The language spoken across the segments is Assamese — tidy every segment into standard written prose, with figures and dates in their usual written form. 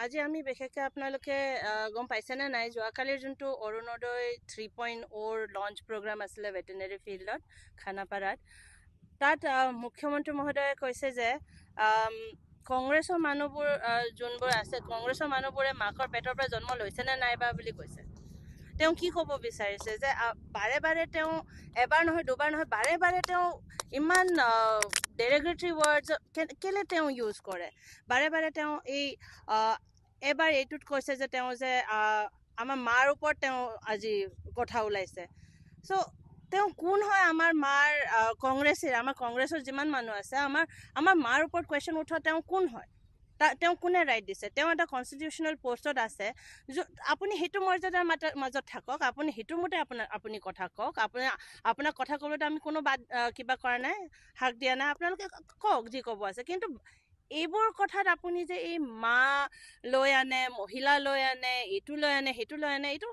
আজি আমি বিশেষকৈ আপোনালোকে গম পাইছেনে নাই, যোৱাকালিৰ যোনটো অৰুণোদয় 3.0 লঞ্চ প্ৰগ্ৰাম আছিলে ভেটেনেৰী ফিল্ডত খানাপাৰাত, তাত মুখ্যমন্ত্ৰী মহোদয়ে কৈছে যে কংগ্ৰেছৰ মানুহবোৰ যোনবোৰ আছে, কংগ্ৰেছৰ মানুহবোৰে মাকৰ পেটৰ পৰা জন্ম লৈছেনে নাই বা বুলি কৈছে। তেওঁ কি ক'ব বিচাৰিছে যে বাৰে বাৰে তেওঁ এবাৰ নহয় দুবাৰ নহয় বাৰে বাৰে তেওঁ ইমান ডেৰেগেটৰী ৱৰ্ডছ কেলে তেওঁ ইউজ কৰে? বাৰে বাৰে তেওঁ এই এবাৰ এইটোত কৈছে যে তেওঁ যে আমাৰ মাৰ ওপৰত তেওঁ আজি কথা ওলাইছে। চ' তেওঁ কোন হয়? আমাৰ মাৰ কংগ্ৰেছীৰ, আমাৰ কংগ্ৰেছৰ যিমান মানুহ আছে, আমাৰ মাৰ ওপৰত কুৱেশ্যন উঠোৱা তেওঁ কোন হয়? তেওঁ কোনে ৰাইট দিছে? তেওঁ এটা কনষ্টিটিউশ্যনেল পষ্টত আছে, আপুনি সেইটো মৰ্যাদাৰ মাজত থাকক, আপুনি সেইটো মতে আপুনি কথা কওক। আপোনাক কথা ক'বলৈ আমি কোনো বাদ কিবা কৰা নাই, হাক দিয়া নাই, আপোনালোকে কওক যি ক'ব আছে। কিন্তু এইবোৰ কথাত আপুনি যে এই মা লৈ আনে, মহিলা লৈ আনে, এইটো লৈ আনে, সেইটো লৈ আনে, এইটো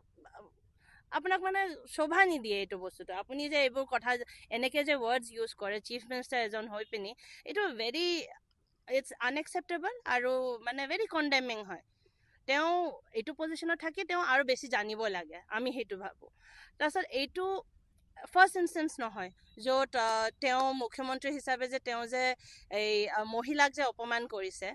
আপোনাক মানে শোভা নিদিয়ে এইটো বস্তুটো। আপুনি যে এইবোৰ কথা এনেকৈ যে ৱৰ্ডছ ইউজ কৰে চিফ মিনিষ্টাৰ এজন হৈ পিনি, এইটো ভেৰি it's unacceptable আৰু মানে ভেৰি কণ্ডেমিং হয়। তেওঁ এইটো পজিশ্যনত থাকি তেওঁ আৰু বেছি জানিব লাগে, আমি সেইটো ভাবোঁ। তাৰপিছত এইটো ফাৰ্ষ্ট ইনষ্টেঞ্চ নহয় য'ত তেওঁ মুখ্যমন্ত্ৰী হিচাপে যে তেওঁ যে এই মহিলাক যে অপমান কৰিছে।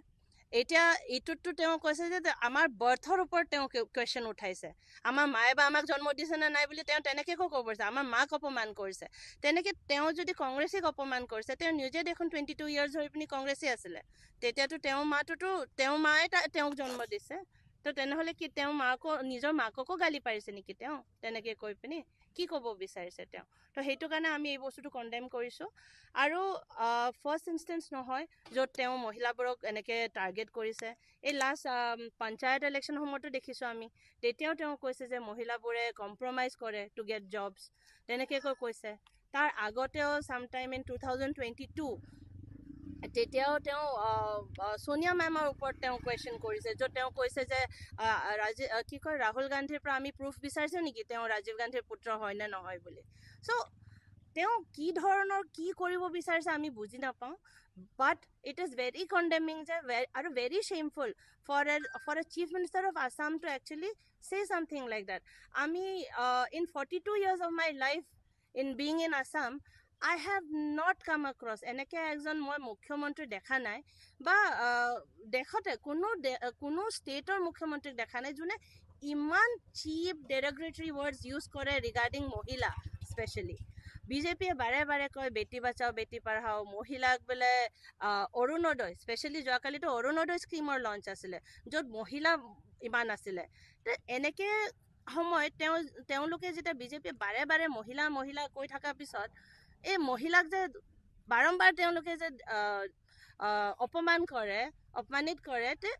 এতিয়া এইটোততো তেওঁ কৈছে যে আমাৰ বাৰ্থৰ ওপৰত তেওঁ কুৱেশ্যন উঠাইছে, আমাৰ মায়ে বা আমাক জন্ম দিছে নে নাই বুলি তেওঁ তেনেকৈ ক'ব পাৰিছে, আমাৰ মাক অপমান কৰিছে। তেনেকৈ তেওঁ যদি কংগ্ৰেছীক অপমান কৰিছে, তেওঁ নিজে দেখোন 22 ইয়াৰ্ছ ধৰি পিনি কংগ্ৰেছী আছিলে, তেতিয়াতো তেওঁৰ মাটোতো তেওঁৰ মায়ে তেওঁক জন্ম দিছে। তো তেনেহ'লে কি তেওঁ মাকো নিজৰ মাককো গালি পাৰিছে নেকি তেওঁ তেনেকৈ কৈ পিনি? কি ক'ব বিচাৰিছে তেওঁ? তো সেইটো কাৰণে আমি এই বস্তুটো কণ্ডেম কৰিছোঁ। আৰু ফাৰ্ষ্ট ইনষ্টেঞ্চ নহয় য'ত তেওঁ মহিলাবোৰক এনেকৈ টাৰ্গেট কৰিছে। এই লাষ্ট পঞ্চায়ত ইলেকশ্যন সময়তো দেখিছোঁ আমি, তেতিয়াও তেওঁ কৈছে যে মহিলাবোৰে কম্প্ৰমাইজ কৰে টু গেট জবছ, তেনেকৈ কৈছে। তাৰ আগতেও চামটাইম ইন 2022 তেতিয়াও তেওঁ ছোনিয়া মেমৰ ওপৰত তেওঁ কুৱেশ্যন কৰিছে, য'ত তেওঁ কৈছে যে ৰাজীৱ কি কয় ৰাহুল গান্ধীৰ পৰা আমি প্ৰুফ বিচাৰিছোঁ নেকি তেওঁ ৰাজীৱ গান্ধীৰ পুত্ৰ হয় নে নহয় বুলি। চ' তেওঁ কি ধৰণৰ কি কৰিব বিচাৰিছে আমি বুজি নাপাওঁ, but it is very condemning যে আৰু very shameful for a chief minister of Assam to actually say something like that. আমি in 42 years of my life in being in Assam, I have not come across এনেকৈ এজন মই মুখ্যমন্ত্ৰী দেখা নাই বা দেশতে কোনো ষ্টেটৰ মুখ্যমন্ত্ৰীক দেখা নাই যোনে ইমান চিপ ডেৰগ্ৰেটৰী ৱৰ্ডছ ইউজ কৰে ৰিগাৰ্ডিং মহিলা। স্পেচিয়েলি বিজেপিয়ে বাৰে বাৰে কয় বেটি বাচাও বেটি পঢ়াও, মহিলাক বোলে অৰুণোদয়, স্পেচিয়েলি যোৱাকালিতো অৰুণোদয় স্কীমৰ লঞ্চ আছিলে য'ত মহিলা ইমান আছিলে। এনেকৈ সময়ত তেওঁলোকে যেতিয়া বিজেপিয়ে বাৰে বাৰে মহিলা মহিলা কৈ থকাৰ পিছত এই মহিলাক যে বাৰম্বাৰ তেওঁলোকে যে অপমান কৰে, অপমানিত কৰে, তে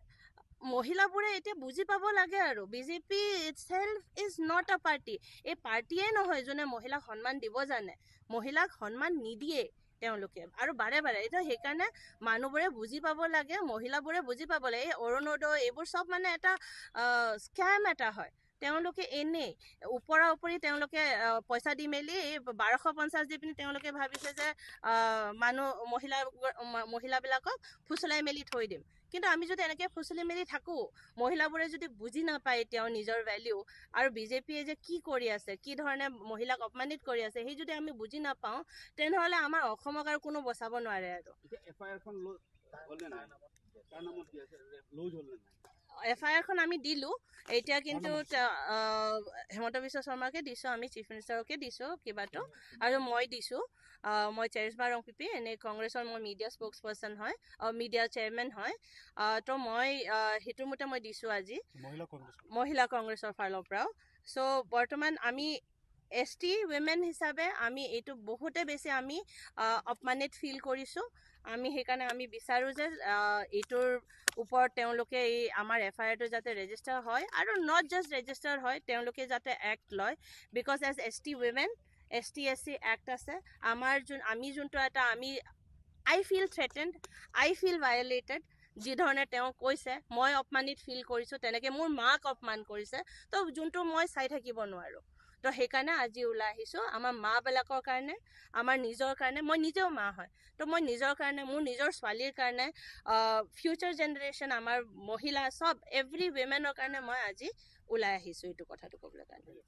মহিলাবোৰে এতিয়া বুজি পাব লাগে। আৰু BJP itself is not a party, এই পাৰ্টিয়ে নহয় যোনে মহিলাক সন্মান দিব জানে, মহিলাক সন্মান নিদিয়ে তেওঁলোকে আৰু বাৰে বাৰে। এতিয়া সেইকাৰণে মানুহবোৰে বুজি পাব লাগে, মহিলাবোৰে বুজি পাব লাগে এই অৰুণোদয় এইবোৰ চব মানে এটা স্কেম এটা হয়। তেওঁলোকে এনেই ওপৰা ওপৰি তেওঁলোকে পইচা দি মেলি এই 1250 দি পিনি তেওঁলোকে ভাবিছে যে মানুহ মহিলাবিলাকক ফুচলাই মেলি থৈ দিম। কিন্তু আমি যদি এনেকৈ ফুচলি মেলি থাকোঁ, মহিলাবোৰে যদি বুজি নাপায় তেওঁ নিজৰ ভেলিউ আৰু বিজেপিয়ে যে কি কৰি আছে, কি ধৰণে মহিলাক অপমানিত কৰি আছে, সেই যদি আমি বুজি নাপাওঁ তেনেহ'লে আমাৰ অসমক আৰু কোনো বচাব নোৱাৰে। আৰু এফআইআৰখন আমি দিলোঁ এতিয়া, কিন্তু হিমন্ত বিশ্ব শৰ্মাকে দিছোঁ, আমি চিফ মিনিষ্টাৰকে দিছোঁ কিবাটো, আৰু মই দিছোঁ। মই চেৰিছমা ৰংপিপি, এনেই কংগ্ৰেছৰ মই মিডিয়া স্প'ক্স পাৰ্চন হয়, মিডিয়া চেয়াৰমেন হয়। তো মই সেইটোৰ মতে মই দিছোঁ আজি মহিলা কংগ্ৰেছৰ ফালৰ পৰাও। চ' বৰ্তমান আমি এছ টি উইমেন হিচাপে আমি এইটো বহুতে বেছি আমি অপমানিত ফিল কৰিছোঁ। আমি সেইকাৰণে আমি বিচাৰোঁ যে এইটোৰ ওপৰত তেওঁলোকে এই আমাৰ এফআইআৰটো যাতে ৰেজিষ্টাৰ হয় আৰু not just register হয়, তেওঁলোকে যাতে এক্ট লয়, because as ST women, ST SC Act আছে আমাৰ। আমি যোনটো এটা আমি I feel threatened, I feel violated. যিধৰণে তেওঁ কৈছে, মই অপমানিত ফিল কৰিছোঁ। তেনেকৈ মোৰ মাক অপমান কৰিছে, তো যোনটো মই চাই থাকিব নোৱাৰোঁ। তো সেইকাৰণে আজি ওলাই আহিছোঁ, আমাৰ মাবিলাকৰ কাৰণে, আমাৰ নিজৰ কাৰণে। মই নিজেও মা হয়, তো মই নিজৰ কাৰণে, মোৰ নিজৰ ছোৱালীৰ কাৰণে, ফিউচাৰ জেনেৰেশ্যন, আমাৰ মহিলা চব, এভৰি উইমেনৰ কাৰণে মই আজি ওলাই আহিছোঁ এইটো কথাটো ক'বলৈ কাৰণে।